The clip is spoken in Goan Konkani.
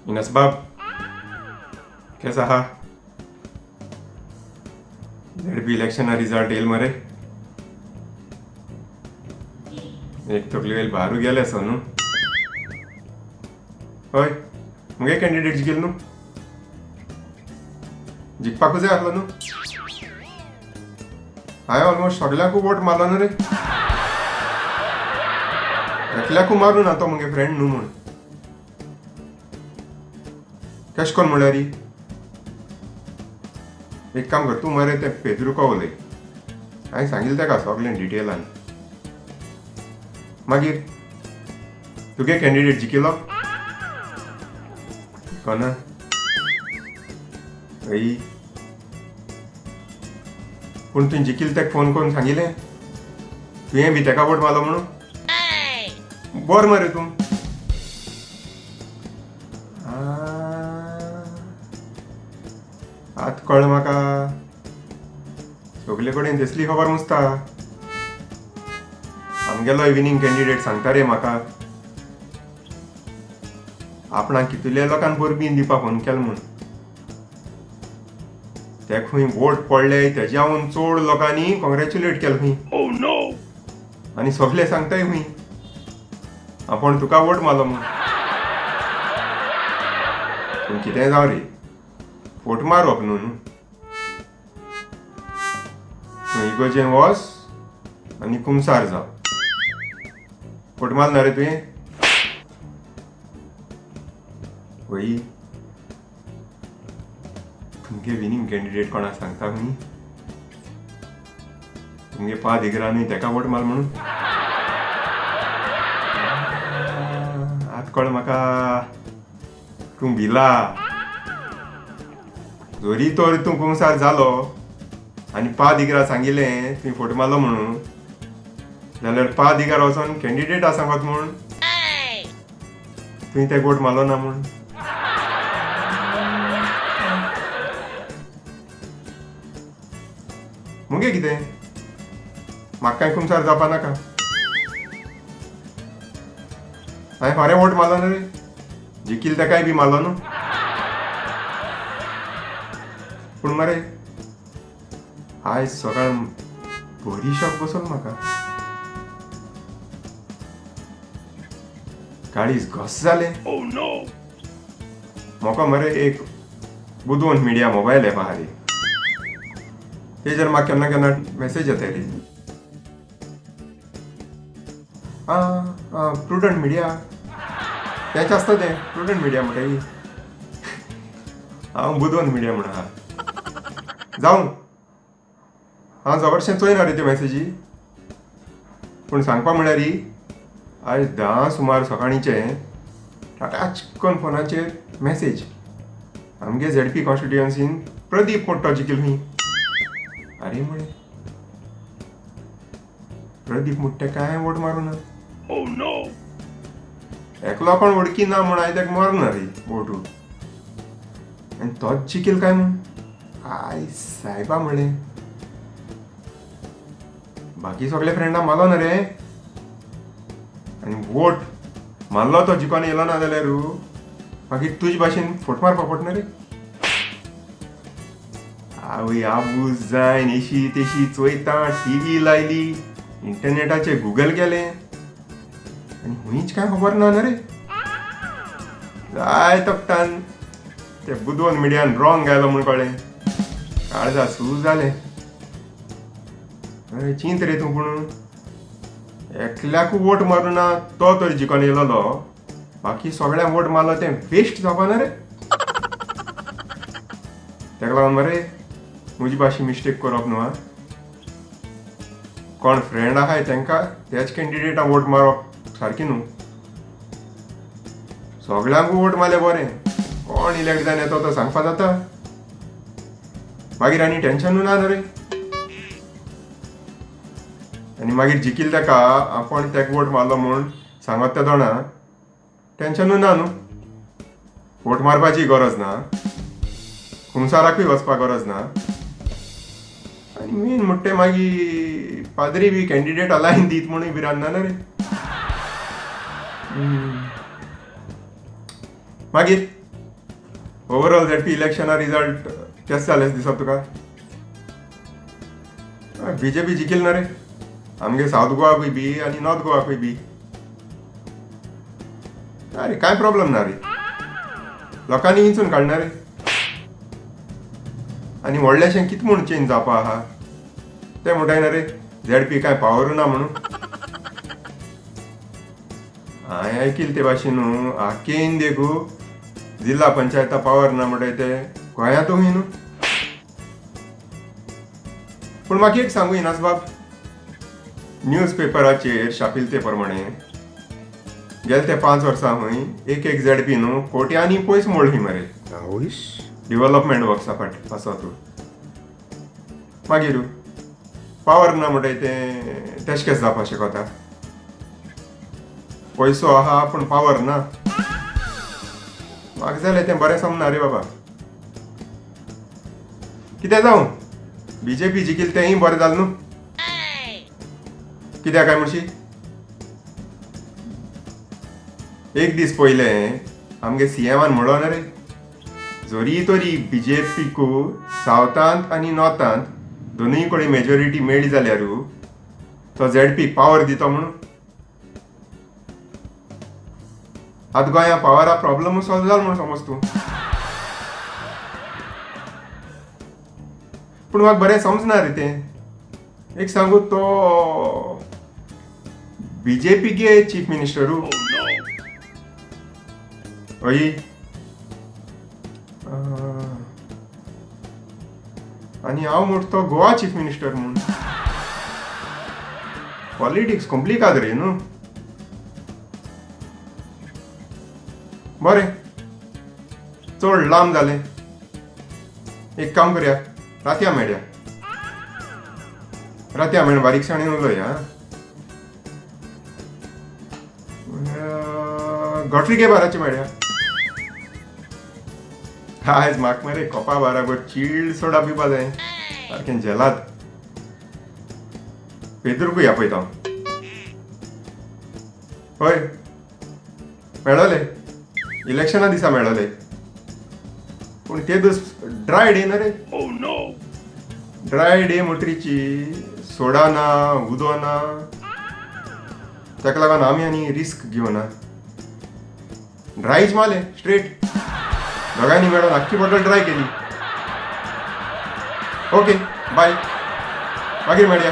इनसबाब केस आहा? झेडपी इलेक्शना रिजल्ट येयल मरे. एक तकली वयल भारू गेले सो न्हू. हय, मुगे कॅन्डिडेट जिखील न्हू, जिखपाकूच जाय आसलो न्हू. हांवें ऑलमोस्ट सगल्यांकू वोट मारलो न्हू रे, एकल्याकू मारूं ना तो मुगे फ्रेंड न्हू म्हूण. कशें कोन्न म्हणल्यार एक काम कर, तूं मरे तें पेद्रुको उलय, हांवें सांगिल्लें ताका सगळें डिटेलान. मागीर तुगे कॅन्डिडेट जिखिल्लो कोना? हय, पूण तुवें जिखिल्लें ताका फोन करून सांगिल्लें तुवें बी ताका वोट मारलो म्हणून? बरें मरे तूं. आतां कळ्ळें म्हाका, सगले कडेन तसली खबर मुसता. आमगेलो विनींग कॅन्डिडेट सांगता रे म्हाका, आपणाक कितल्या लोकांक परबीं दिवपाक फोन केलो म्हूण. ते खंय वोट पडले तेज्याहून चड लोकांनी कॉंग्रेच्युलेट केलें खंय. आनी सगले सांगताय खंय आपूण तुका वोट मारलो म्हूण. पूण कितेंय जावं रे, फोट मारप न्हू. न्हू तूं इगोजें वच आनी कुमसार जाव. फोट मारलो ना रे तुवें? वय, तुमगे विनींग कॅन्डिडेट कोणाक सांगता खंय? तुमगे पा दिगरा न्हय तेका वोट मार म्हणून. आतां कळ्ळें म्हाका, तूं भिला. जरी तर तूं कुमसार जालो आनी पा दिगरा सांगिल्लें तुवें फोट मारलो म्हणून, जाल्यार पा दिगार वचोन कॅन्डिडेट आसा सांगत म्हूण तुवें तेका वोट मारलो ना म्हूण. मुगे कितें, म्हाका कांय कुमसार जावपा नाका. हांवें खरें वोट मारलो न्हू रे, जिखील तेकाय बी मारलो न्हू. पूण मरे आयज सकाळ बरी शॉक बसोल म्हाका, काळीज घस जालें. म्हाका मरे एक बुदवंत मिडिया मोबायल एप आहा रे, तेजेर म्हाका केन्ना केन्ना मॅसेज येता रे. आं प्रुडंट मिडिया तेंच आसता तें, प्रुडंट मिडिया म्हणटा. हांव बुदवंत मिडिया म्हण आहा. जावं, हांव जबरशें चोयना रे त्यो मॅसेजी, पूण सांगपा म्हळ्यार आयज 10 सुमार सकाळींचें टाटाचकन फोनाचेर मॅसेज, आमगे झेडपी कॉन्स्टिट्युएन्सीन प्रदीप मोट्टो जिखील खंय. आरे म्हळें, प्रदीप मुट्टे काय वोट मारूं ना? एकलो कोण वडकी ना म्हूण हांवें ताका मारूं ना रे वोटू, आनी तोच जिखील काय म्हूण. I सायबा म्हळें, बाकी सगळे फ्रेंडां मारलो ना रे, आनी वोट मारलो तो जिखोन येयलो ना जाल्यार मागीर तुजे भाशेन फोट मारपा पडना रे. आवय आबूज जायन एशी तेशी चोयता, टीव्ही लायली, इंटरनेटाचेर गुगल केलें आनी हुंयच कांय खबर ना न्हू रे. जाय तकटान ते बुदवंत मिडियान रॉंग आयलो म्हूण कळ्ळें, काळजा सूज जालें. अरे चिंत रे तूं, पूण एकल्याकू वोट मारूं ना तो तर जिखोन येयलोलो, बाकी सगळ्यांक वोट मारलो तें वेस्ट जावपा ना रे. तेका लागून मरे म्हजी भाशी मिस्टेक करप न्हू. आं, कोण फ्रेंड आहाय तेंकां त्याच कॅन्डिडेटाक वोट मारप सारकी न्हू. सगळ्यांकू वोट मारलें बरें, कोण इलेक्ट जावन येता तो सांगपा जाता, मागीर आनी टेन्शनूय ना न्हू रे. आनी मागीर जिखील ताका आपूण ताका वोट मारलो म्हूण सांगत ते दोणा, टेन्शनूय ना न्हू. वोट मारपाची गरज ना, कुमसाराकूय वचपाक गरज ना. आनी मेन म्हणटा मागीर पाद्री बी कॅन्डिडेट अलायन दीत म्हणूय भिरांत ना रे. मागीर ओवरऑल झेडपी इलेक्शना रिजल्ट केस जालें दिसता तुका? बीजेपी जिखील ना रे आमगे सावथ गोवाकूय बी आनी नॉर्थ गोवाकूय बी. अरे कांय प्रॉब्लम ना रे, लोकांनी विंचून काडना रे. आनी व्हडलेशें कितें म्हूण चेंज जावपा आहा तें म्हणटाय ना रे, झेडपी कांय पावरू ना म्हणून. हांवें आयकील ते भाशेन न्हू आकेन देखू जिल्हा पंचायता पावर ना म्हणटाय ते गोंयांतूय न्हू. पूण म्हाका एक सांगू इनास बाब, न्यूज पेपराचेर छापिल ते प्रमाणे गेले ते 5 वर्सां खंय एक एक झेडपी न्हू कोट्यांनी पयस मोडली मरे डेव्हलपमेंट वर्क्सा फाट आसा तूं. मागीर पावर ना म्हणटाय तें तेश केस जावपा शकता? पयसो आहा पूण पावर ना. म्हाका जालें तें बरें समजना रे बाबा. कितें जावं, बीजेपी जिखील तेंय बरें जालें न्हू. कित्याक काय म्हणशी, एक दीस पयलें आमगे सीएमान म्हणलो ना रे, जरी तरी बीजेपीकू सावथांत आनी नॉर्थांत दोनूय कडेन मेजॉरिटी मेळ्ळी जाल्यार तो झेडपीक पावर दिता म्हणून. आतां गोंया पावरा प्रॉब्लम सॉल्व जालो म्हूण समज तूं. पूण म्हाका बरें समजना रे तें. एक सांगू, तो बीजेपी गे चीफ मिनिस्टरू हय, आनी हांव म्हूण तो गोवा चीफ मिनिस्टर म्हूण. पॉलिटिक्स कॉम्प्लिकाद रे न्हू. बरें चड लांब जालें, एक काम करया, रातया मेळया, रातया मेळ बारीकसाणेन उलोया. गॉड्री बाराचे मेळया. आयज म्हाका मरे कोपा बाराबर चिल्ड सोडा पिवपा जाय, सारकें जेलात. पेद्रूकूय आपयता हांव. हय मेळोले, इलेक्शना दिसा मेळोले, पूण ते दीस ड्राय डे ना रे. ड्राय डे मोटरीची सोडा ना, उदो ना, ताका लागून आमी आनी रिस्क घेवना. ड्रायच मारलें स्ट्रेट, दोगांयनी मेळोन आख्खी बॉटल ड्राय केली. ओके बाय, मागीर मेळया.